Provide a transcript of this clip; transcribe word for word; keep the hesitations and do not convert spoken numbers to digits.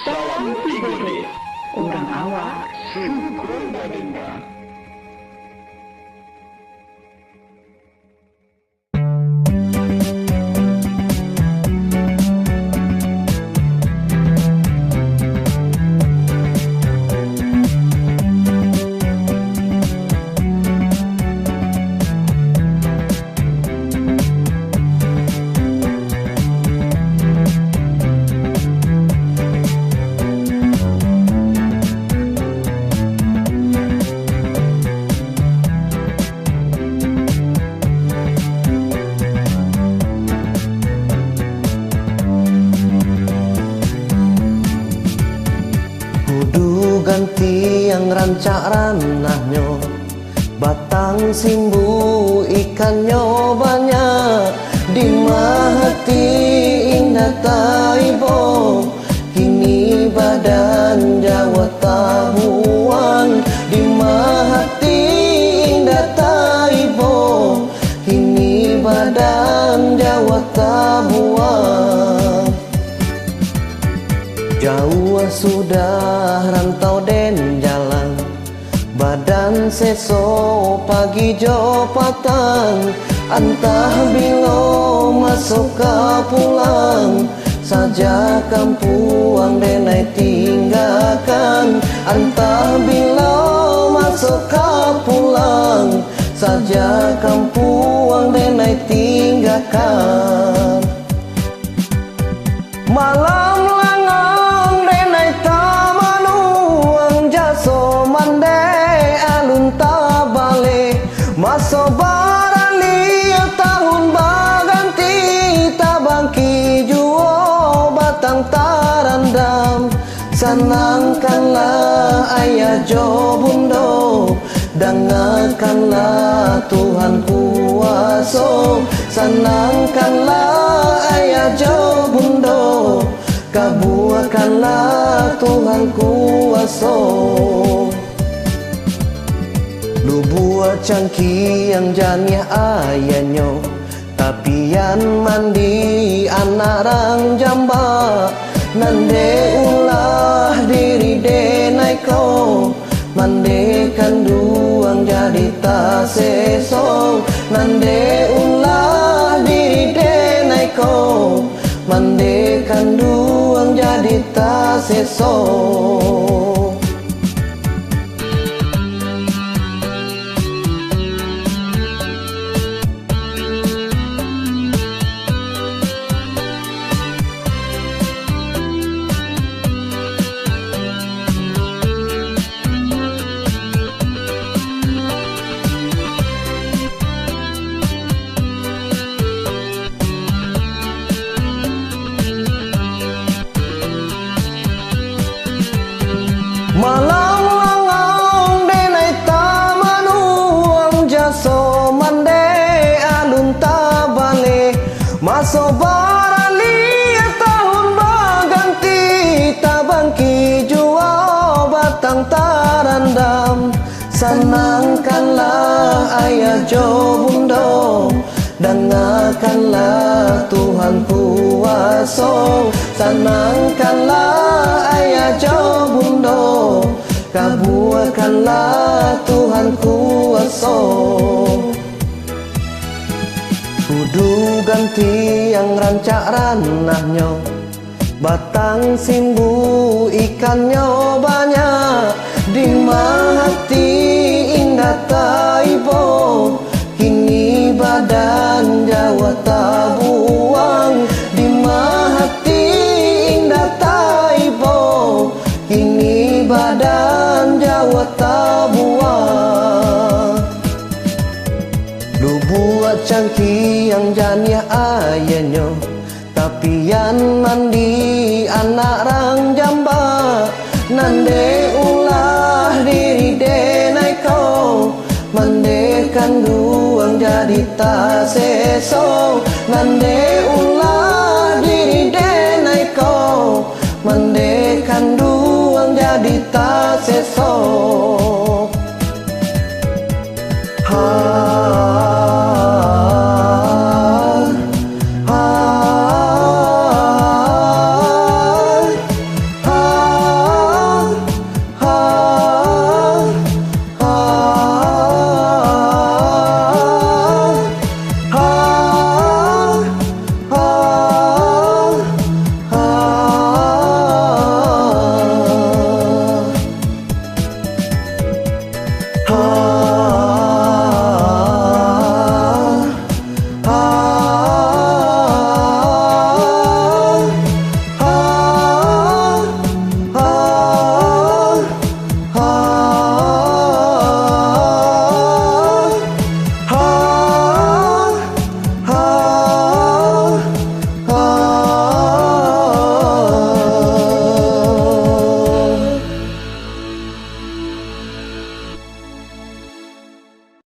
Salam tigo D. Urang awak, suko badenda. Kudu gantiang rancak ranahnyo, batang simbu ikannyo banyak, di mahati indak taibo. Kini badan jauah tabuang, di mahati indak taibo. Kini badan jauah tabuang. Jauah sudah rantau den jalang, badan seso pagi jo patang. Antah bilo maso ka pulang, saja kampuang den ai tinggakan. Antah bilo maso ka pulang, saja kampuang den ai tinggakan. Malam langang den ai tamanuang, jaso mandeh alun tabaleh. Maso baralih tahun baganti, tabangki juo batang tarandam. Sanangkanlah ayah jo bundo, dangakanlah Tuhan kuaso. Sanangkanlah ayah jo bundo, kabuakanlah Tuhan kuaso. Lubuak cangkiang janiah ayannyo, tapian mandi anak rang jamba. Nan dek ulah diri den ai ko, mandeh kanduang jadi taseso. Nan dek ulah diri den ai ko, mandeh kanduang jadi taseso. Malam langang den ai tamanuang, jaso mandeh alun tabaleh. Maso baralih tahun baganti, tabangki juo batang tarandam. Sanangkanlah ayah jo bundo, dangakanlah Tuhan kuaso. Sanangkanlah ayah jo bundo, kabuakanlah Tuhan kuaso. Kudu gantiang rancak ranahnyo, batang simbu ikannyo banyak, di mahati indak taibo. Kini badan jauah tabuang, di mahati indak taibo. Kini badan jauah tabuang. Lubuak cangkiang janiah ayannyo, tapian mandi anak rang jamba. Nan dek ulah diri den ai ko, mandeh kanduang jadi taseso. Nan dek ulah diri den ai ko, mandeh kanduang jadi taseso.